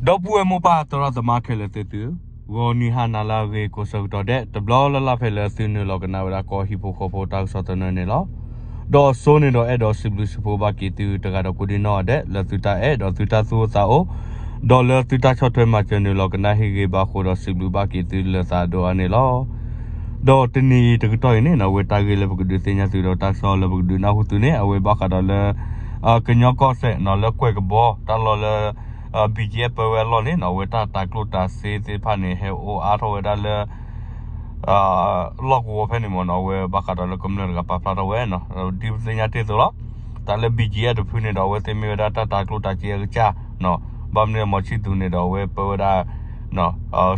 ဒီပုၢ်ဝဲၢ်မိၢ်ပၢ်သရၣ်သမါခဲလၢာ်သ့ၣ်သု, ဂီၤနံၤဟါနၤလၢအဂ့ၤကိးဆၢကတီၢ်ဒဲး တဘျီလၢ်လၢ်ဖဲလၢသုနုာ်လီၤကနၣ်ဝဲဒၣ်ကီၢ်ဟံၣ်ဖိဃီဖိတၢ်ကစီၣ်သနၢၣ်န့ၣ်လီၤ. ဒီးအစိန့ၣ်ဒီးအဲၣ်ဒိးစံးဘျုးစံးဖှိၣ်ဘၣ်က့ၤသုတဂၤဒီးကိးဒံနီၢ်ဂၤဒဲး လၢသုတၢ်အဲၣ်ဒီးသုတၢ်သူၣ်အိၣ်သးအိၣ်, ဒီးလၢသုတၢ်ဆီၣ်ထွဲမၤစၢၤနုာ်လီၤကနၣ်ဟ့ၣ်ဂ့ၤဘၣ်ဃိဒီးစံးဘျုးဘၣ်က့ၤသုလၢသးဒိၣ်အါန့ၣ်လီၤ. ဒီးတနံၤအံၤတကတီၢ်အံၤန့ၣ်နီၣ် အဝဲတၢ်ဂ့ၢ်လၢပကဒုးသ့ၣ်ညါသုဒီးတၢ်ကစီၣ်လၢပကဒုးနၢ်ဟူသုန့ၣ် အဝဲဘၣ်ဃးဒီးလၢ ကညီကီၢ်စဲၣ်နီၣ် လၢကွဲၢ်ကဘီ တၢ်လီၢ်လၢ ဘံၣ်ကၠံၣ်အဲၣ် ပၢဝဲအလီၢ်န့ၣ်နီၣ် အဝဲတၢ်တၤကျိၣ်တၤစ့သ့ၣ်တဖၣ်န့ၣ် ဟဲအိၣ်အါထီၣ်ဝဲဒၣ်လၢ လီၢ်ကဝီၤဖဲန့ၣ်မ့ၢ်နီၣ် အဝဲဘၣ်ဃးဒီးလၢကမျၢၢ်တဂၤပာ်ဖျါထီၣ်ဝဲနီၣ် ဒ်ပသ့ၣ်ညါတ့ၢ်အသိးလီၤ. တၢ်လၢ ဘံၣ်ကၠံၣ်အဲၣ် တဖုန့ၣ်ဒီး အဝဲသ့ၣ်မ့ၢ်ဝဲဒၣ်တၢ်တၤကျိၣ်တၤစ့အကစၢ်နီၣ် ဘၣ်မနုၤ မီၤဆံၣ်သူၤန့ၣ်ဒီး အဝဲပၢဝဲဒၣ်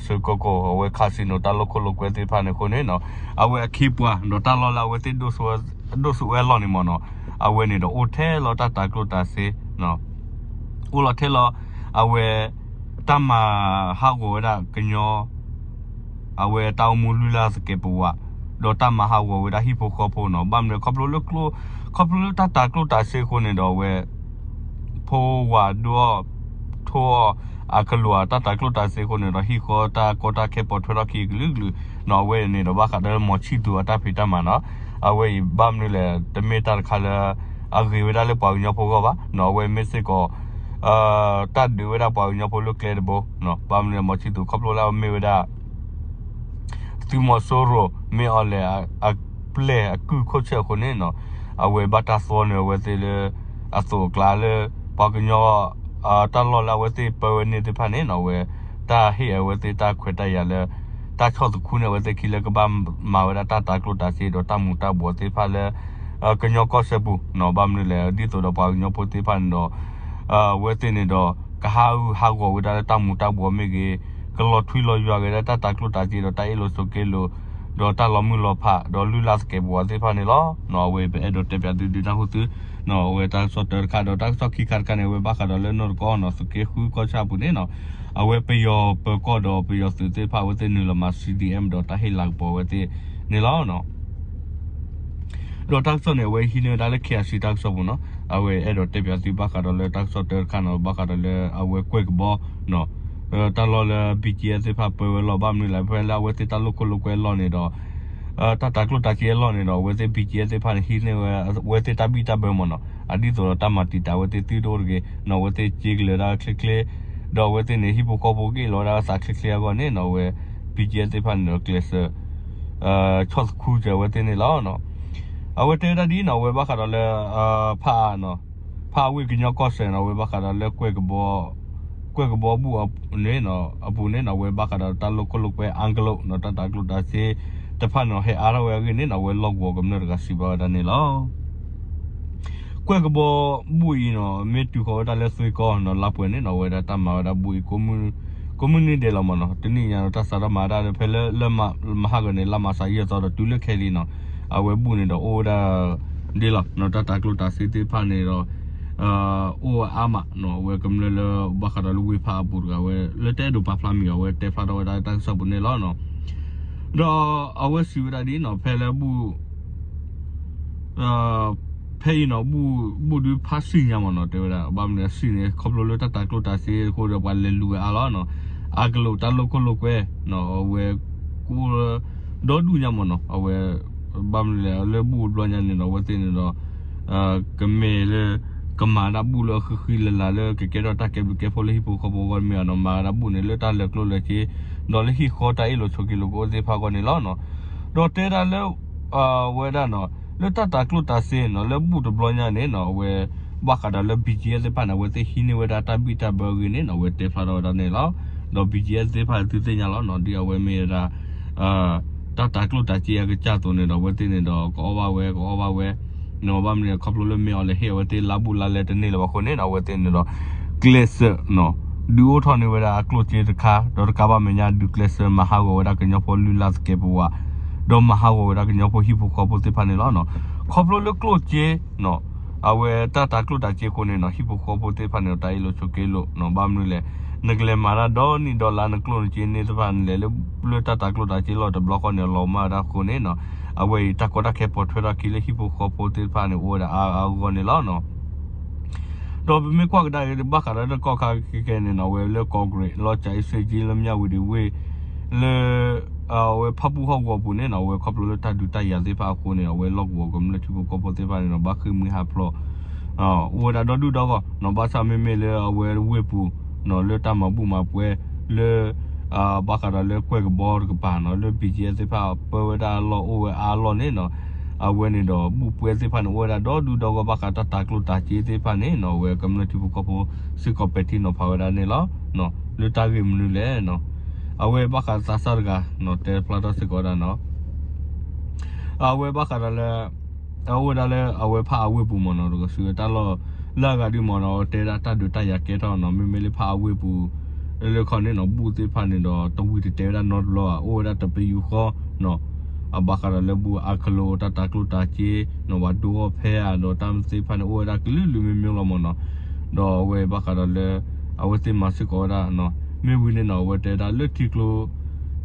စ့ၢ်ကီးကီၢ် အဝဲ casino တၢ်လီၢ်ခိၣ်လိာ်ကွဲသ့ၣ်တဖၣ်န့ၣ်အဃိန့ၣ်နီၣ် အဝဲအခ့အပှၤဒီးတၢ်လီၢ်လၢအဝဲသ့ၣ် ဒိၣ်စိဝဲအလီၢ်န့ၣ်မ့ၢ်နီၣ် အဝဲန့ၣ်ဒီးအိၣ်ထဲလီၤတၢ်တၤကျိၣ်တၤစ့ အိၣ်လီၤထဲလီၤ အဝဲ တၢ်မၤဟးဂီၤဝဲဒၣ်ကညီ အဝဲတၢ်အိၣ်မူလုၢ်လၢ်သကဲးပဝး ဒီးတၢ်မၤဟးဂီၤဝဲဒၣ်ဟံၣ်ဖိဃီဖိနီၣ် ဘၣ်မနုၤလဲၣ် ခီဖျိလၢကျိ ခီဖျိလၢတၢ်တၤကျိၣ်တၤစ့အဃိန့ၣ်ဒီးအဝဲ ဖိဝၤဒိၣ်အီၣ် ထိၣ်အီၣ် အကလိာ်အတၢ်တၤကျိၣ်တၤစ့အဃိန့ၣ်ဒီး ဟံၣ်ဃီတၢ်ကီတၢ်ခဲပိာ်ထွဲထီၣ်ခံကလုာ်ကလုာ်နီၣ် အဝဲန့ၣ်ဒီးဘၣ်ဃးဒီးမီၤဆံၣ်သူၤအတၢ်ဖံးတၢ်မၤနီၣ် အဝဲအံၤဘၣ်မနုၤလဲၣ် တမ့ၢ်တၢ်တခါလၢ အဂ့ၤဝဲဒၣ်လၢပှၤကညီဖိအဂီၢ်ဘၣ်နီၣ် အဝဲမ့ၢ်စ့ၢ်ကီး တၢ်ဒုးဝဲဒၣ်ပှၤကညီဖိလၢကျဲတဘိနီၣ် ဘၣ်မနုၤလဲၣ် မီၤဆံၣ်သူၤခီဖျိလၢအမ့ၢ်ဝဲဒၣ် သုးမီၤစိရိၤ မ့ၢ်အီၤလဲၣ် အပျဲၢ်အကုၢ်ခိၣ်ဆၢၣ်အဃိန့ၣ်နီၣ် အဝဲဘၣ်တၢ်သီနုာ်အဝဲသ့ၣ်လၢ အသိးအကျါလၢ ပှၤကညီ တၢ်လီၢ်လၢအဝဲသ့ၣ်ပၢဝဲန့ၣ်သ့ၣ်တဖၣ်န့ၣ်နီၣ် အဝဲ တၢ်ဟ့ၣ်အဝဲသ့ၣ်တၢ်ခွဲးတၢ်ယာ်လၢ တၢ်ဆီၣ်သခူန့ၣ် အဝဲသ့ၣ်ခံလၢကဘၣ်မၤဝဲဒၣ်တၢ်တၤကျိၣ်တၤစ့ဒီးတၢ်မူၤတၢ်ဘှီးသ့ၣ်တဖၣ်လၢ ကညီကီၢ်စဲၣ်ပူၤနီၣ် ဘၣ်မနုၤလဲၣ် ဒ်သိးဒီးပှၤကညီဖိသ့ၣ်တဖၣ်န့ၣ်ဒီး အဝဲသ့ၣ်န့ၣ်ဒီး ကဟးဂူာ်ဟးဂီၤဝဲဒၣ်လၢတၢ်မူၤတၢ်ဘှီးမ့ၢ်ဂ့ၤ, ကလီၤထွံလီၤယွၤက့ၤဒၣ်တၢ်တၤကျိၣ်တၤစ့ဒီးတၢ်အ့ၣ်လိာ်ဆိးက့လိာ်, ဒီးတၢ်လီၤမုၢ်လီၤဖး ဒီးလုၢ်လၢ်သကဲးပဝးသ့ၣ်တဖၣ်န့ၣ်လီၤ. အဝဲပအဲၣ်ဒိးတဲပၠးသုဒုးနၢ်ဟူသု အဝဲတၢ်ကစီၣ်တၢတခါဒီးတၢ်ကစီၣ်ခံခါတခါန့ၣ် အဝဲဘၣ်ဃးဒီးလၢနီၢ်တကီၢ်နီၣ် သုးက့ဃုကီၢ်ဆၣ်အပူၤန့ၣ်နီၣ် အဝဲပယီၤပၢၤကီၢ်ဒီးပယီၤသုးသ့ၣ်တဖၣ် အဝဲသ့ၣ်နုာ်လီၤမၤ C D M ဒီးတၢ်ဟ့ၣ်လၤကပီၤအဝဲသ့ၣ်န့ၣ်လီၤ. ဒီးတၢ်ကစီၣ်န့ၣ် အဝဲဟံးန့ၢ်ဝဲဒၣ်လၢ K I C တၢ်ကစီၣ်ပူၤနီၣ်, အဝဲအဲၣ်ဒိးတဲပၠးသုဘၣ်ဃးဒီးလၢတၢ်ကစီၣ်တၢတခါနီၣ် ဘၣ်ဃးဒီးလၢအဝဲကွဲၢ်ကဘီ တၢ်လီၢ်လၢ B G F သ့ၣ်တဖၣ်ပၢဝဲလီၤ ဘၣ်မနုၤလဲၣ် ဖဲလၢအဝဲသ့ၣ်တၢ်လီၢ်ခိၣ်လီၢ်ကွဲအလီၢ်န့ၣ်ဒီး တၢ်တၤကျိၣ်တၤစ့အလီၢ်န့ၣ်ဒီး အဝဲသ့ၣ် B G F သ့ၣ်တဖၣ်န့ၣ် ဟံးန့ၢ်ဝဲအဝဲသ့ၣ်တၢ်ဘံၣ်တၢ်ဘၢမ့ၢ်နီၣ်, အဒ်သိးဒီးတၢ်မၤတံာ်တာ်အဝဲသ့ၣ်သုတအိၣ်တဂ့ၤနီၣ်, အဝဲသ့ၣ်စ့ကလၢၤဒၣ်ချ့ချ့ ဒီးအဝဲသ့ၣ်န့ၣ် ဟံၣ်ဖိဃီဖိကအိၣ်လီၤဝဲဒၣ်အသးချ့ချ့အဂီၢ်န့ၣ်နီၣ် အဝဲ B G F သ့ၣ်တဖၣ်န့ၣ်ဒီးကျဲးစၢး ဆီၣ်သခူစၢၤအဝဲသ့ၣ်န့ၣ်လီၤ. အဝဲတဲဝဲဒၣ်ဒ်နီၣ် အဝဲဘၣ်ဃးဒီးလၢ ဖး ဖးဝ့ၢ်ကညီကီၢ်စဲၣ်နီၣ် အဝဲဘၣ်ဃးဒီးလၢ ကွဲၢ်ကဘီဘူၣ်န့ၣ် အပူၤန့ၣ်နီၣ် အဝဲဘၣ်ဃးဒီးတၢ်လီၢ်ခိၣ်လီၢ်ကွဲ အါကလိၣ်နီၣ် တၢ်တၤကျိၣ်တၤစ့တဖၣ်န့ၣ် ဟဲအါထီၣ်ဝဲအဂ့ၢ်န့ၣ်နီၣ် အဝဲလီၢ်ကဝီၤကမျၢၢ်တဂၤစံးဘၣ်ဝဲဒၣ်န့ၣ်လီၤ. ကွဲၢ်ကဘီဘူၣ်အံၤနီၣ် မ့ၢ်တုၤဃီၤဝဲဒၣ်လၢသွ့ကီၢ်နီၣ် လါပှဲၤန့ၣ်နီၣ် အဝဲဒၣ်တၢ်မၤဝဲဒၣ်ဘူၣ်အံၤ ကိးမုၢ်နံၤဒဲးလီၤမ့ၢ်နီၣ်, တနံၣ်ညါနီၣ် တၢ်စးထီၣ်မၤဒၣ်ဖဲလၢ လၢမဟါဂီၤန့ၣ် လါမၤစးယဲၢ်သီဒီးတုၤလၢခဲလံနီၣ် အဝဲဘူၣ်န့ၣ်ဒီးအိၣ်ဝဲဒၣ် ဒ်လီၤ တၢ်တၤကျိၣ်တၤစ့သ့ၣ်တဖၣ်န့ၣ်ဒီး အိၣ်ဝဲအါမးနီၣ် အဝဲကမျၢၢ်လၢဘၣ်ဃးဒီးလၢဝ့ၢ်ဖးအပူၤတဂၤဝဲ လၢတအဲၣ်ဒိးပာ်ဖျါမံၤအီၤ အဝဲတဲဖျါထီၣ်ဝဲဒၣ်တၢ်ကစီၣ်ပူၤန့ၣ်လီၤ. ဒီးအဝဲစံးဝဲဒၣ်ဒ်နီၣ် ဖဲလၢဘူၣ် ဖဲအံၤနီၣ် ဘူၣ်ဒုးဖးစံၣ်ညါမ့ၢ်နီၣ် တဲဝဲဒၣ် ဘၣ်မနုၤစံၣ်န့ၣ် ခီဖျိလၢတၢ်တၤကျိၣ်တၤစ့အဃိဒီးပှၤလဲၤလူၤဝဲအါလီၤနီၣ်, အါကလိာ်တၢ်လီၢ်ခိၣ်လီၢ်ကွဲ အဝဲ ကအိၣ်ဒီဒူၣ်ညါမ့ၢ်နီၣ် အဝဲ ဘၣ်မနုၤလဲၣ် လၢဘူၣ်တဘျီညါန့ၣ်ဒီး အဝဲသ့ၣ်န့ၣ်ဒီး ကမ့ၢ်လၢ ကမၤဒၣ်ဘူၣ်လၢအဃံဃံလၤလၤလၢကကဲထီၣ်တၢ်ကဲဘျုးကဲဖှိၣ်လၢဟံၣ်ဖိဃီဖိအဂီၢ်မ့ၢ်ဧါနီၣ် မၤဒၣ်ဘူၣ်န့ၣ် လၢတၢ်လၢာ်ကျိၣ်လၢာ်စ့ ဒီးလၢဟံၣ်ဃီတၢ်အ့ၣ်လိာ်ဆိးက့လိာ်ကအိၣ်သ့ၣ်တဖၣ်အဂီၢ်န့ၣ်လီၤ. ဒီးတဲဒၣ်လၢ ဝဲဒၣ်နီၣ် လၢတၢ်တၤကျိၣ်တၤစ့နီၣ် လၢဘူၣ်တဘျီညါန့ၣ်နီၣ် အဝဲ ဘၣ်ဃးဒီးလၢ B G F သ့ၣ်တဖၣ်န့ၣ် အဝဲသ့ၣ်ဟံးန့ၢ်ဝဲဒၣ်တၢ်ဘံၣ်တၢ်ဘၢအဂ့ၢ်န့ၣ်နီၣ် အဝဲတဲဖျါထီၣ်ဝဲဒၣ်န့ၣ်လီၤ. ဒီး B G F သ့ၣ်တဖၣ်သုသ့ၣ်ညါလီၤနီၣ် ဒ်အဝဲမ့ၢ်ဝဲဒၣ် တၢ်တၤကျိၣ်တၤစ့အကစၢ်အသိးန့ၣ်ဒီး အဝဲသ့ၣ်န့ၣ်ဒီး ကအီၣ်ဘၣ်ဝဲ ကအီၣ်ဘၣ်ဝဲ နီၣ် ဘၣ်မနုၤလဲၣ် ခီဖျိလၢမ့ၢ်အီၤလဲၤဟ့ၣ်အဝဲသ့ၣ်လါဘူၣ်လါလဲတန့ၢ်လၢၤဘၣ်အဃိန့ၣ်နီၣ် အဝဲသ့ၣ်န့ၣ်ဒီး ကျဲးစၢးနီၣ် ဒုးအိၣ်ထီၣ်န့ၢ်ဝဲဒၣ်အကျိၣ်စ့တခါ ဒီးတကးဘၣ်မဲာ်ညါ ဒုးကျဲးစၢးမၤဟးဂီၤဝဲဒၣ်ကညီဖိလုၢ်လၢ်သကဲးပဝး ဒီးမၤဟးဂီၤဝဲဒၣ်ကညီဖိဟံၣ်ဖိဃီဖိသ့ၣ်တဖၣ်န့ၣ်လီၤ. ခီဖျိလၢကျိၣ်စ့နီၣ် အဝဲတၢ်တၤကျိၣ်တၤစ့အဃိန့ၣ်နီၣ် ဟံၣ်ဖိဃီဖိသ့ၣ်တဖၣ်န့ၣ်ဒီး တၢ်အ့ၣ်လိာ်ဆိးက့လိာ်နီၣ် ဘၣ်မနုၤလဲၣ် နကလဲၤမၤတၢ်ဒီနံၣ်ဒီလါ နကျိၣ်နစ့န့ၣ်သ့ၣ်တဖၣ် နလဲၤလၢ လၢတၢ်တၤကျိၣ်တၤစ့လီၢ်တဘျီဃီန့ၣ် လီၤမၢ်ဝဲဒၣ်အဃိန့ၣ်နီၣ် အဝဲအံၤတၢ်ကီတၢ်ခဲပိာ်ထွဲထီၣ်အခံလၢဟံၣ်ဖိဃီဖိသ့ၣ်တဖၣ်န့ၣ် အိၣ်ဝဲဒၣ်အါအါဂီၢ်ဂီၢ်န့ၣ်လီၤ. ဒီးပမ့ၢ်ကွၢ်ကဒါက့ၤ ဘၣ်ဃးဒီးလၢကီၢ်ခါခဲကဲန့ၣ်နီၤ အဝဲလၢကီၢ်ကရ့ၣ် လီၤကၠၤအ့စ့ကၠံ လၢမၠၣ်ဝတံၤဝ့ၢ် လၢ အဝဲဖၣ်ပူၣ်ဟီၣ်ကဝီၤပူၤန့ၣ်နီၤ အဝဲခီဖျိလၢတၢ်ဒုးတၢ်ယၤသ့ၣ်တဖၣ်အဃိန့ၣ် အဝဲလီၢ်ကဝီၤကမျၢၢ်ထံဖိကီၢ်ဖိသ့ၣ်တဖၣ်န့ၣ်နီၤ ဘၣ်ဃ့ၢ်မှံဟးဖျိး အိၣ်ဝဲဒၣ်ဒီဒူၣ်ဒီဂီၢ်နီၤ ဘၣ်ဆၣ်မ့မ့ၢ်လၢအဝဲဝ့ၢ်ပူၤနီၤ လၢတၢ်မၤဘူၣ်မၤပှဲၤ လၢ ဘၣ်ဃးဒီးလၢကွဲၢ်ကဘီတကပၤနီၤ လၢ ဘီကၠံအ့ သ့ၣ်တဖၣ် ပၢဝဲဒၣ်အလီၢ်အိၣ်ဝဲအါအလီၢ်န့ၣ်နီၤ အဝဲန့ၣ်ဒီးဘူၣ်ပှဲၤသ့ၣ်တဖၣ်န့ၣ် အိၣ်ဝဲဒၣ်ဒီဒူၣ်ဒီဂီၢ် ဘၣ်ဃးတၢ်တၤကျိၣ်တၤစ့သ့ၣ်တဖၣ်န့ၣ်နီၤ အဝဲကမျၢၢ်ထံဖိကီၢ်ဖိစ့ၢ်ကီးပဲာ်ထံနီၤဖးဝဲဒၣ်န့ၣ်လီၤ. လၢတၢ်ဂ့ၢ်မနုၤလဲၣ်နီၤ အဝဲဘၣ်ဃးသးစၢ်တဂၤနီၤ တဲဖျါထီၣ်စ့ၢ်ကီးဝဲဒၣ်နီၤ အဝဲဘၣ်ဃးဒီးလၢ အအိၣ်ဝဲဒၣ်လၢအဝဲဖးအဝ့ၢ်ပူၤမ့ၢ်နီၤ တကဆူတၢ်လီၢ်လၢအဂၤဒုးမ့ၢ်နီၤ တဲဒၣ်တၢ်ဒုးတၢ်ယၤကဲထီၣ်နီၤ မ့မ့ၢ်လၢဖးအဝ့ၢ်ပူၤ လၢခီန့ၣ်နီၤ ဘူၣ်သ့ၣ်တဖၣ်န့ၣ်ဒီး တဝံၤတတဲဝဲဒၣ်နီတဘျီဘၣ် အိၣ်ဝဲဒၣ်တပယူာ်ဃီနီၤ အဘၣ်ဃးဒီးလၢဘူၣ်အါခလိ တၢ်တၤကျိၣ်တၤစ့နီၤ ပှၤဒိအီၣ်ဖဲဧါ ဒီးတၢ်သ့ၣ်တဖၣ်န့ၣ် အိၣ်ဝဲဒၣ်ကလုာ်လုာ်မ့မ့ၢ်လီၤမ့ၢ်နီၤ ဒီးအဝဲဘၣ်ဃးဒီးလၢ အဝဲသ့ၣ်မၤစ့ၢ်ကီးဝဲဒၣ် မ့ၢ်ဝံၤန့ၣ်နီၤ အဝဲတဲဒၣ်လၢ ထံ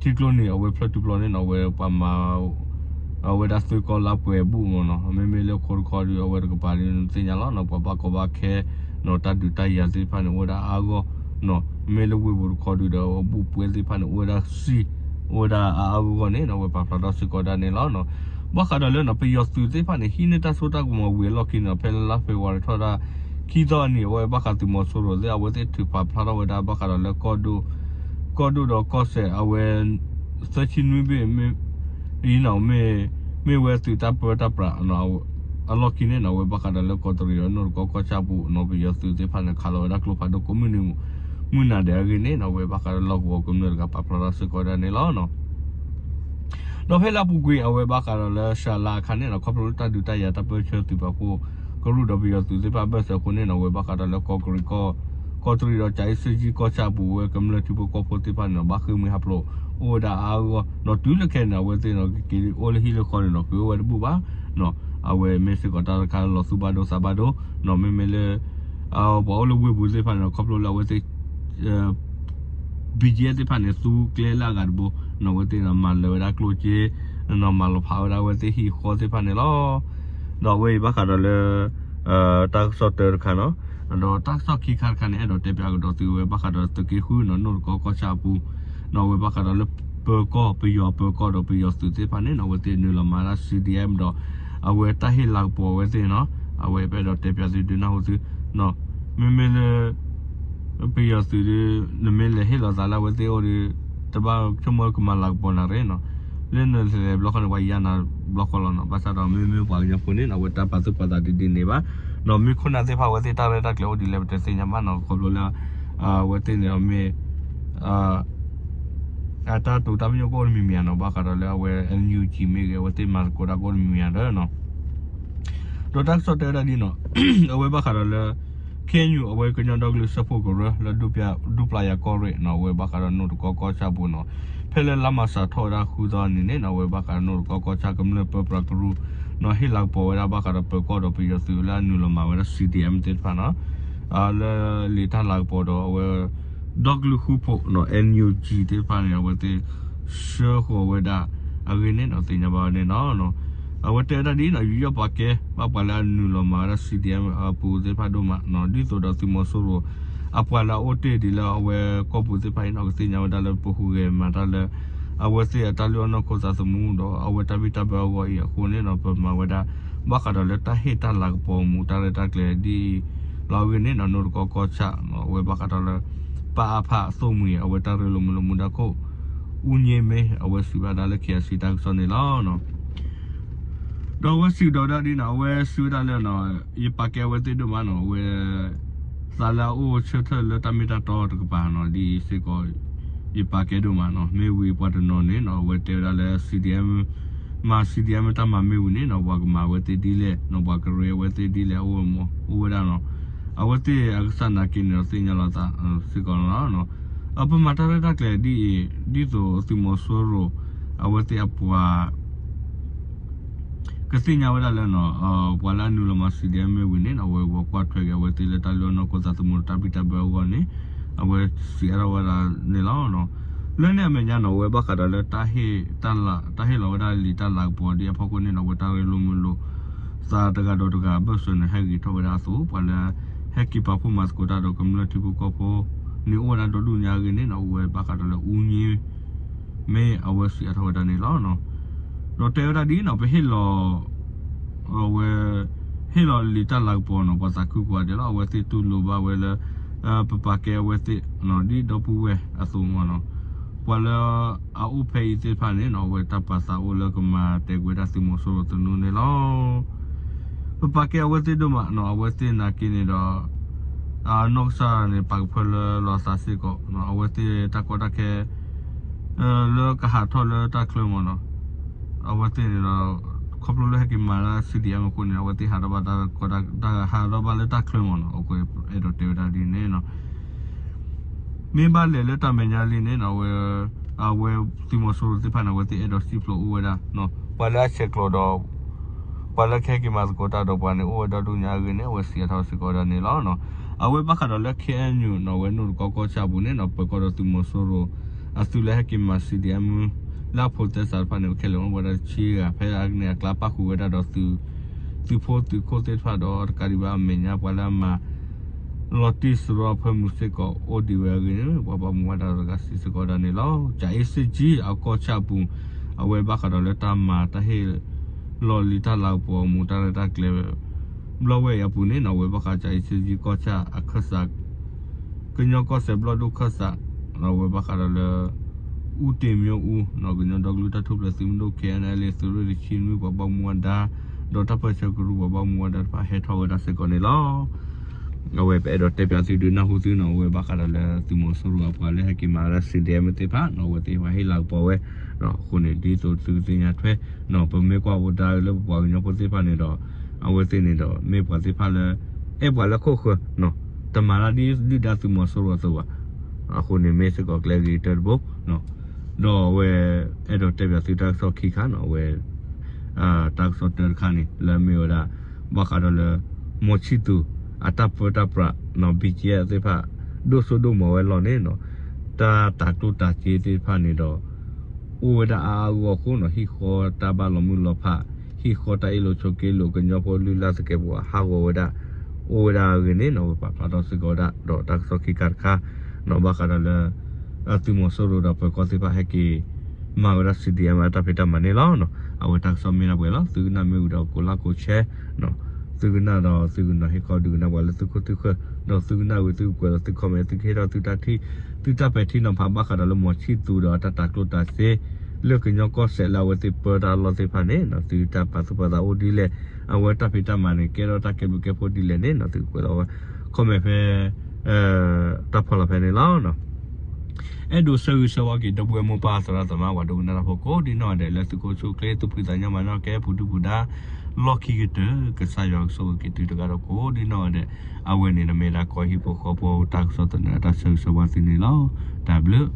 ကျိန့ၣ် အဝဲဖျၢၣ်ထူၣ်ဖျီန့ၣ်နီၤ အဝဲပှၤမၤ အဝဲဒၣ်သုးကီၢ်လါပှဲၤဘူၣ်မ့ၢ်နီၤ မ့မ့ၢ်လၢခိတခီဒုး အဝဲတကပၤဒုးသ့ၣ်ညါလီၤနီၤ ပှၤဘၣ်ကီဘၣ်ခဲနီၤ တၢ်ဒုးတၢ်ယၤသ့ၣ်တဖၣ်န့ၣ် အိၣ်ဝဲဒၣ်အါဂီၢ်နီၤ မ့ၢ်လၢဝ့ၢ်ပူၤတခီဒုးဒီး အဘူၣ်ပှဲၤသ့ၣ်တဖၣ်န့ၣ် အိၣ်ဝဲဒၣ်စံ အိၣ်ဝဲဒၣ်အါအါဂီၢ်ဂီၢ်န့ၣ်နီၤ အဝဲပာ်ဖျါထီၣ်စ့ၢ်ကီးဒၣ်န့ၣ်လီၤ. ဘၣ်ဃးဒီးလၢနီၤ ပယီၤသုးသ့ၣ်တဖၣ်န့ၣ် ဟံးန့ၢ်တၢ်စိတၢ်ကမီၤဝံၤအလီၢ်ခံန့ၣ် ဖဲလါဖ့ၤဘြူၤအါရံၤထီၣ်ဒၣ် ခံသီအနံၤ အဝဲဘၣ်ဃးသုးမီၤစိရိၤသ့ၣ် အဝဲသ့ၣ်ထုးဖးဖျါထီၣ်ဝဲဒၣ် ဘၣ်ဃးဒီးလၢ ကီၢ်ဒိၣ်ဒီးကီၢ်စဲၣ် အဝဲ သၢဆံနွံဘ့ၣ် အံၤနီၤ မ့ၢ်ဝဲသုးတၢ်ပၢတၢ်ပြး အလီၢ်ခံန့ၣ်နီၤ အဝဲဘၣ်ဃးဒီးလၢကီးတရံးဒီးနိၣ်တကီကီၢ်ဆၣ်ပူၤနီၤ ပယီၤသုးသ့ၣ်တဖၣ်န့ၣ် ခးလီၤဝဲဒၣ်ကျိဖးဒိၣ်ကိးမုၢ်နံၤ မုၢ်နၤဒဲးအဂ့ၢ်န့ၣ်နီၤ အဝဲဘၣ်ဃးဒီးလီၢ်ကဝီၤကမျၢၢ်တဂၤပာ်ဖျါထီၣ်စ့ၢ်ကီးဝဲဒၣ်န့ၣ်လီၤ. ဒီးဖဲလၢအပူၤကွံာ် အဝဲဘၣ်ဃးဒီးလၢစှၤလါအခါန့ၣ်နီၤ ခီဖျိလၢတၢ်ဒုးတၢ်ယၤတၢ်ပၢဆှၢသုးပာ်ဖှိၣ် ကရူၢ်ဒီးပယီၤသုးသ့ၣ်တဖၣ်အဘၢၣ်စၢၤအဃိန့ၣ်နီၤ အဝဲဘၣ်ဃးဒီးလၢကီးကရံးကီၢ် ကီးတရံးဒီးကၠၤအ့စ့ကၠံကီၢ်ဆၣ်အပူၤ အဝဲကမျၢၢ်ထံဖိကီၢ်ဖိသ့ၣ်တဖၣ်န့ၣ်နီၤ ဘၣ်ဃ့ၢ်မှံဟးဖျိး အိၣ်ဝဲဒၣ်အါအါဂီၢ်ဂီၢ်နီၤ တုၤလၢခဲအံၤန့ၣ် အဝဲသ့ၣ်နီၤ ကက့ၤအိၣ်လၢဟံၣ်လၢဃီန့ၣ်နီၤ က့ၤအိၣ်ဝဲတဘူၣ်ဘၣ်နီၤ အဝဲမ့ၢ်စ့ၢ်ကီးတၢ်တခါလၢလီၤသူၣ်ဘၣ်ဒိသးဘၣ်ဒိနီၤ မ့မ့ၢ်လၢ ပှၤအိၣ်လၢဝ့ၢ်ပူၤသ့ၣ်တဖၣ်န့ၣ်နီၤ ခီဖျိလၢအဝဲသ့ၣ် ဘီကၠံ သ့ၣ်တဖၣ်န့ၣ် သူကျဲလၢအဂၤတဘိနီၤ အဝဲသ့ၣ်နီၤ မၤလၢာ်ဝဲဒၣ်ကျိၣ်စ့နီၤ မၤလီၤဖးဝဲဒၣ်အဝဲသ့ၣ်ဟံၣ်ဃီသ့ၣ်တဖၣ်န့ၣ်လီၤ. ဒီးအဝဲအံၤဘၣ်ဃးဒီးလၢ တၢ်ကစီၣ်တၢတခါနီၤ ဒီးတၢ်ကစီၣ်ခံခါတခါန့ၣ် အဲၣ်ဒိးတဲပၠးကဒီးသုဝဲဘၣ်ဃးဒီးသုးက့ဃုနီၤ နိၣ်တကီကီၢ်ဆၣ်အပူၤနီၤ အဝဲဘၣ်ဃးဒီးလၢပၢၤကီၢ် ပယီၤပၢၤကီၢ်ဒီးပယီၤသုးသ့ၣ်တဖၣ်န့ၣ်နီၤ အဝဲသ့ၣ်နုာ်လီၤမၤဝဲဒၣ် CDM ဒီး အဝဲတၢ်ဟ့ၣ်လၤကပီၤအဝဲသ့ၣ်နီၤ အဝဲပအဲၣ်ဒိးတဲပၠးသုဒုးနၢ်ဟူသုနီၤ မ့မ့ၢ်လၢ ပယီၤသုးဒုး နမ့ၢ်လဲၤဟ့ၣ်လီၤသးလၢအဝဲသ့ၣ်အိၣ်ဒီး တဘၣ်ဆိကမိၣ်ကမၤလၤကပီၤနၤရ့နီၤ လၢနလဲၤဘျီဃီန့ၣ် ပှၤယါနၤဘျီဃီလီၤနီၤ ဘၣ်ဆၣ်ဒီးမ့မ့ၢ်ပှၤကညီဖိန့ၣ်နီၤ အဝဲတၢ်ပာ်သူၣ်ပာ်သးဒ်ဒ်န့ၣ်ဘၣ် ဒီးမ့ၢ်ခိၣ်နၢ်သ့ၣ်တဖၣ်အဝဲသ့ၣ်တၢ်ရဲၣ်တၢ်ကျဲၤအိၣ်ဒ်လဲၣ်ပတသ့ၣ်ညါဘၣ်နီၤ ခီဖျိလၢ အဝဲသ့ၣ်န့ၣ်မ့ၢ် အတၢ်တိာ်တၢ်ပညိၣ်ကအိၣ်တမံၤမံၤဧါနီၤ ဘၣ်ဃးဒီးလၢအဝဲ NUG မ့ၢ်ဂ့ၤ အဝဲသ့ၣ်မၤသကိးတၢ်ကအိၣ်တမံၤမံၤဧါဒီးနီၤ ဒီးတၢ်ကစီၣ်တဲဝဲဒၣ်ဒ်နီၤ အဝဲဘၣ်ဃးဒီးလၢ KNU အဝဲကညီဒီကလုာ်စၢဖှိၣ်ကရၢလၢ ဒူပျၤယၤကီၢ်ရ့ၣ်နီၤ အဝဲဘၣ်ဃးဒီးနိၣ်တကီကီၢ်ဆၣ်ပူၤနီၤ ဖဲလၢလါမၢ်ၡးထီၣ်ဝဲဒၣ်ဃုသီအနံၤန့ၣ်နီၤ အဝဲဘၣ်ဃးဒီးနိၣ်တကီကီၢ်ဆၣ်ကမျၢၢ်ပၢပြးကရူၢ်နီၤ ဟ့ၣ်လၤကပီၤဝဲဒၣ်ဘၣ်ဃးဒီးပၢၤကီၢ်ဒီးပယီၤသုးလၢအနုာ်လီၤမၤဝဲဒၣ် CDM သ့ၣ်တဖၣ်နီၤ လၢလံာ်တၢ်လၤကပီၤဒီးအဝဲ ဒီကလုာ်ဃူဖိးနီၤ NUG သ့ၣ်တဖၣ်န့ၣ် အဝဲသ့ၣ်ဆှၢဃီၤဝဲဒၣ်အဂ့ၢ်န့ၣ်နီၤ သ့ၣ်ညါဘၣ်ဝဲန့ၣ်နီၤ အဝဲတဲဝဲဒၣ်ဒ်နီၤ ယူးယီၣ်ပာ်ကဲဘၣ်ပှၤလၢအနုာ်လီၤမၤဝဲဒၣ် CDM အပူၤသ့ၣ်တဖၣ်ဒိၣ်မးနီၤ ဒ်သိးဒီးသုးမီၤစိရိၤ အပှၤလၢအအိၣ်တ့ၢ်ဒံးလၢအဝဲကီၢ်ပူၤသ့ၣ်တဖၣ်အံၤနီၤ ကသ့ၣ်ညါဝဲဒၣ်လၢပဟူးဂဲၤမၤတၢ်လၢ အဝဲသ့ၣ်အတၢ်လုၢ်အီၣ်နီၢ်ခိသးသမူဒီးအဝဲတၢ်ဘံၣ်တၢ်ဘၢအဂီၢ်အံၤအဃိန့ၣ်နီၤ ပမၤဝဲဒၣ် ဘၣ်ဃးဒီးလၢတၢ်ဟ့ၣ်တၢ်လၤကပီၤမူးတၢ်ရဲၣ်တၢ်ကျဲၤဒ်လီၤအဂ့ၢ်န့ၣ်နီၤ နိၣ်တကီကီၢ်ဆၣ် အဝဲဘၣ်ဃးဒီးလၢ ပအဖ အသိၣ်မှံၤ အဝဲတၢ်ရ့လိာ်မုာ်လိာ်မူဒါခိၣ် အူည့မ့ၢ် အဝဲစံးဘၣ်ဒၣ်လၢ KIC တၢ်ကစီၣ်န့ၣ်လီၤ. ဒီးအဝဲစံးကဒီးဝဲဒၣ်ဒ်နီၤ အဝဲစံးဝဲဒၣ်လၢ ယပာ်ကဲအဝဲသ့ၣ်ဒိၣ်မးနီၤ အဝဲ သးလၢအအိၣ်ဆၢထၢၣ်လၢတၢ်မ့ၢ်တၢ်တီတကပၤနီၤ ဒ်အံၤစ့ၢ်ကီး ယပာ်ကဲဒိၣ်မးနီၤ မ့ၢ်ဝံၤပှၤတနီၤန့ၣ်နီၤ အဝဲတဲဝဲဒၣ်လၢ CDM မၤ CDM တၢ်မၤမ့ၢ်ဝံၤန့ၣ်နီၤ ပှၤကမၤအဝဲသ့ၣ်ဒ်လဲၣ်နီၤ ပှၤကရ့အဝဲသ့ၣ်ဒ်လဲၣ် အိၣ်ဝဲမး အိၣ်ဝဲဒၣ်နီၤ အဝဲသ့ၣ်အကစၢ်နာ်က့န့ၣ်ဒီးသ့ၣ်ညါလီၤသးစ့ၢ်ကီးလီၤ. အပမၤတၢ်ရဲၣ်တၢ်ကျဲၤဒ်အံၤ ဒ်သိးသုးမီၤစိရိၤ အဝဲသ့ၣ်အပှၤ ကသ့ၣ်ညါဝဲဒၣ်လၢ ပှၤလၢအနုာ်လီၤမၤ CDM မ့ၢ်ဝံၤန့ၣ် အဝဲဂီၤကွၢ်ထွဲက့ၤအဝဲသ့ၣ်လၢတၢ်လုၢ်အီၣ်နီၢ်ခိသးသမူဒီးတၢ်ဘံၣ်တၢ်ဘၢအဂီၢ်န့ၣ် အဝဲစံးအါထီၣ်ဝဲဒၣ်န့ၣ်လီၤ. လၢန့ၣ်အမဲာ်ညါနီၤ အဝဲဘၣ်ဃးဒီးလၢ တၢ်ဟ့ၣ်လီၤဝဲဒၣ်လံာ်တၢ်လၤကပီၤဒ်အဖီခိၣ်န့ၣ်နီၤ အဝဲတၢ်ရ့လိာ်မုာ်လိာ်သးတဂၤဒီးတဂၤအဘၢၣ်စၢၤန့ၣ် ဟဲဂ့ၤထီၣ်ဝဲဒၣ်အသိး ပှၤလၢ ဟဲက့ၤပာ်ဖှိၣ်မၤသကိးတၢ်ဒီးကမျၢၢ်ထံဖိကီၢ်ဖိန့ၣ် အိၣ်ဝဲဒၣ်ဒီဒူၣ်ညါအဂ့ၢ်န့ၣ်နီၤ အိၣ်ဝဲဘၣ်ဃးဒီးလၢအူကၠံ မ့ၢ်အဝဲစံးအါထီၣ်ဝဲဒၣ်န့ၣ်လီၤ. ဒီးတဲဝဲဒၣ်ဒ်နီၤ ပဟ့ၣ်လီၤ အဝဲ ဟ့ၣ်လီၤလံာ်တၢ်လၤကပီၤနီၤ ပှၤသးခုကိးဂၤဒဲးလီၤ. အဝဲသ့ၣ်တူၢ်လိာ်ဘၣ်ဝဲလၢ ပပာ်ကဲအဝဲသ့ၣ် ဒ်ဒီပုၢ်ဝဲၢ်အသိးမ့ၢ်နီၤ ပှၤလၢအအိၣ်ဖဲအံၤသ့ၣ်တဖၣ်န့ၣ်နီၤ အဝဲတၢ်ပာ်သးအိၣ်လၢကမၤတဲာ်ကွံာ်ဝဲဒၣ်သုးမီၤစိရိၤသနူန့ၣ်လီၤ. ပပာ်ကဲအဝဲသ့ၣ်ဒိၣ်မးနီၤ အဝဲသ့ၣ်နာ်က့န့ၣ်ဒီး အနီၢ်ကစၢ်န့ၣ် ပာ်ကဖၢလၢလီၤသးစ့ၢ်ကီး အဝဲသ့ၣ်တၢ်ကီတၢ်ခဲ လၢကဟးထီၣ်လၢတၢ်ချၢမ့ၢ်နီၤ အဝဲသ့ၣ်န့ၣ်ဒီး ခီဖျိလၢဟဲက့ၤမၤလၢ C D M အဃိန့ၣ် အဝဲသ့ၣ်ဟးထီၣ်ဘၣ်တၢ်ကီတၢ် ဟးထီၣ်ဘၣ်လၢတၢ်ချၢမ့ၢ်နီၤ အဃိအဲၣ်ဒိးတဲဝဲဒၣ်ဒ်န့ၣ်နီၤ မ့ၢ်ဘၣ်လဲၣ်လၢတၢ်မဲာ်ညါလံန့ၣ်နီၤ အဝဲ အဝဲသုးမီၤစိရိၤသ့ၣ်တဖၣ်န့ၣ် အဝဲသ့ၣ်အဲၣ်ဒိးစံၣ်ဖျိးအိၣ်ဝဲဒၣ် ပှၤလၢအဆဲးကျိးဒီး ပှၤလၢကဟဲက့ၤမၤသကိးတၢ်ဒီးပှၤန့ၣ် အိၣ်ဝဲဒီဒူၣ်ညါအဂ့ၢ်န့ၣ် အဝဲစံးအါထီၣ်စ့ၢ်ကီးဝဲဒၣ်န့ၣ်လီၤ. အဝဲဘၣ်ဃးဒီးလၢ K N U နီၤ အဝဲနိၣ်တကီကီၢ်ဆၣ်အပူၤန့ၣ်နီၤ ပၢၤကီၢ်ဒီးသုးမီၤစိရိၤ အသုးလၢဟဲက့ၤမၤ C D M လၢအဖိးသဲစးတဖၣ်န့ၣ် ခဲလၢာ်အိၣ်ဝဲဒၣ်တဆံဂၤ ဖဲအန့ၣ်အကျါပၣ်ဃုာ်ဝဲဒၣ်ဒီး သုးဖိသုးခိၣ်သ့ၣ်တဖၣ်ဒီးတကးဒံးဘၣ်အမဲာ်ညါပှၤလၢအမၤ လီၤတံၢ်စရီအဖၢမုၢ်စ့ၢ်ကီးအိၣ်ဒံးဝဲအဂ့ၢ်န့ၣ် ပှၤဘၣ်မူဘၣ်ဒါတဂၤစံးစ့ၢ်ကီးဝဲဒၣ်န့ၣ်လီၤ. ကၠၤအ့စ့ကၠံအကီၢ်ဆၣ်အပူၤ အဝဲဘၣ်ဃးဒီးလၢတၢ်မၤတၢ်ဟ့ၣ်လီၤလံာ်တၢ်လၤကပီၤအမူးတၢ်ရဲၣ်တၢ်ကျဲၤ ဘျီဝဲအံၤအပူၤန့ၣ်နီၤ အဝဲဘၣ်ဃးကၠၤအ့စ့ကၠံကီၢ်ဆၣ်အခၢၣ်စး ကညီကီၢ်စဲၣ်ဘျီၣ်ဒိၣ်ခၢၣ်စး အဝဲဘၣ်ဃးဒီးလၢ အူတ့ၤမၠိအူ ကညီဒီကလုာ်တၢ်ထူၣ်ဖျဲးသုးမုၢ်ဒိၣ် K N L A သုးရ့ၣ်တဆံနွံပှၤဘၣ်မူဘၣ်ဒါ ဒီးတၢ်ပၢၢ်ဆၢကရူၢ်ပှၤဘၣ်မူဘၣ်ဒါတဖၣ်ဟဲထီၣ်ဝဲဒၣ်စ့ၢ်ကီးန့ၣ်လီၤ. အဝဲပအဲၣ်ဒိးတဲပၠးသုဒုးနၢ်ဟူသုနီၤ အဝဲဘၣ်ဃးဒီးလၢသုးမီၤစိရိၤအပှၤလၢဟဲက့ၤမၤဝဲဒၣ် C D M သ့ၣ်တဖၣ်နီၤ အဝဲသ့ၣ်တဖၣ်ဟ့ၣ်လၤကပီၤဝဲ အဃိန့ၣ် ဒ်သိးသုကသ့ၣ်ညါထွဲ ပမ့ၢ်ကွၢ်ဝဲဒၣ်လၢပပှၤကညီဖိသ့ၣ်တဖၣ်န့ၣ်ဒီး အဝဲသ့ၣ်န့ၣ်ဒီး မ့ၢ်ပှၤသ့ၣ်တဖၣ်လၢ အဲၣ်ပှၤလၢခိၣ်ဃၢၤ တမၤတၢ်ဒ်ဒုၣ်ဒါသုးမီၤစိရိၤအသိးဘၣ်. အဃိန့ၣ်မ့ၢ်စ့ၢ်ကီးကျဲဂ့ၤကတၢၢ်တဘိ ဒီးအဝဲ အဲၣ်ဒိးတဲပၠးသုတၢ်ကစီၣ်ခံခါနီၤ အဝဲ တၢ်ကစီၣ်တၢတခါန့ၣ် လၢမ့ၢ်ဝဲဒၣ် ဘၣ်ဃးဒီးလၢ မီၤဆံၣ်သူး အတၢ်ပၢတၢ်ပြးနီၤ B G F သ့ၣ်တဖၣ် ဒိၣ်စိဒိၣ်ကမီၤဝဲလီၢ်န့ၣ်နီၤ တၢ်တၤကျိၣ်တၤစ့သ့ၣ်တဖၣ်န့ၣ်ဒီး အိၣ်ဝဲဒၣ်အါအါဂီၢ်ဂီၢ်အဃိနီၤ ဟံၣ်ဃီတၢ်ဘၣ်လီၤမုၢ်လီၤဖး ဟံၣ်ဃီတၢ်အ့ၣ်လိာ်ဆိးက့လိာ် ကညီဖိလုၢ်လၢ်သကဲးပဝးဟးဂီၤဝဲဒၣ် အိၣ်ဝဲဒၣ်အဂ့ၢ်န့ၣ်နီၤ အဝဲပာ်ဖျါထီၣ်စ့ၢ်ကီးဝဲဒၣ် ဒီးတၢ်ကစီၣ်ခံခါတခါ နီၤ ဘၣ်ဃးဒီးလၢ သုးမီၤစိရိၤဒီးပၢၤကီၢ်သ့ၣ်တဖၣ်ဟဲက့ၤ မၤဝဲဒၣ် C D M အတၢ်ဖံးတၢ်မၤန့ၣ်လီၤ. အဝဲတၢ်ကစီၣ်မ့ၢ်ဒၣ်ပှဲၤလီၤ သုကနၣ်မ့ၢ်ဝံၤဒီးကိးlikeကိးshare သုကနၣ်ဒီးသုကနီၤဟ့ၣ်ခီဒုးကနၣ်ပှၤလၢသုခိၣ်သုဃၢၤ ဒီးသုကနၣ်ဝံၤသုကကွဲးလီၤသုcomment သုကဟ့ၣ်ထီၣ်သုတၢ်ထံၣ် သုတၢ်ပဲာ်ထံနီၤဖးဘၣ်ဃးဒီးလၢမီၤဆံၣ်သူးဒီးအတၢ်တၤကျိၣ်တၤစ့ လၢကညီကီၢ်စဲၣ်လၢအဝဲသ့ၣ်ပၢတၢ်အလီၢ်သ့ၣ်တဖၣ်န့ၣ် သုတၢ်ပာ်သူၣ်ပာ်သးအိၣ်ဒ်လဲၣ် အဝဲတၢ်ဖံးတၢ်မၤန့ၣ် ကဲထီၣ်တၢ်ကဲဘျုးကဲဖှိၣ်ဒ်လဲၣ်န့ၣ် သုကကွဲးလီၤဝဲ comment ဖဲ တၢ်ဖီလာ်ဖဲန့ၣ်လီၤ. အဲၣ်ဒိးဆၢဂ့ၤဆၢဝါက့ၤ ဒီပုၢ်ဝဲၢ်မိၢ်ပၢ်သရၣ်သမါ ပှၤဒိကနၣ်တၢ်ဖိကိးဒ်နီၢ်ဂၤဒဲး လၢသုးခိၣ်ဆူၣ်ချ့ သုဖှံသးညီမၤနီၢ်ကဲ ပူၤဒုၣ်ပူၤဒါ လီၢ်ခံကတၢၢ် ကစၢ်ယွၤကဆိၣ်ဂ့ၤက့ၤသုတဂၤဒီးကိးဒ်နီၢ်ဂၤဒဲး အဝဲန့ၣ်မ့ၢ်ဒၣ်ကီၢ်ဟံၣ်ဖိဃီဖိတၢ်ကစီၣ်သနၢၣ် တၢ်ဆၢဂ့ၤဆၢဝါသုန့ၣ်လီၤ. တၢ်ဘျုး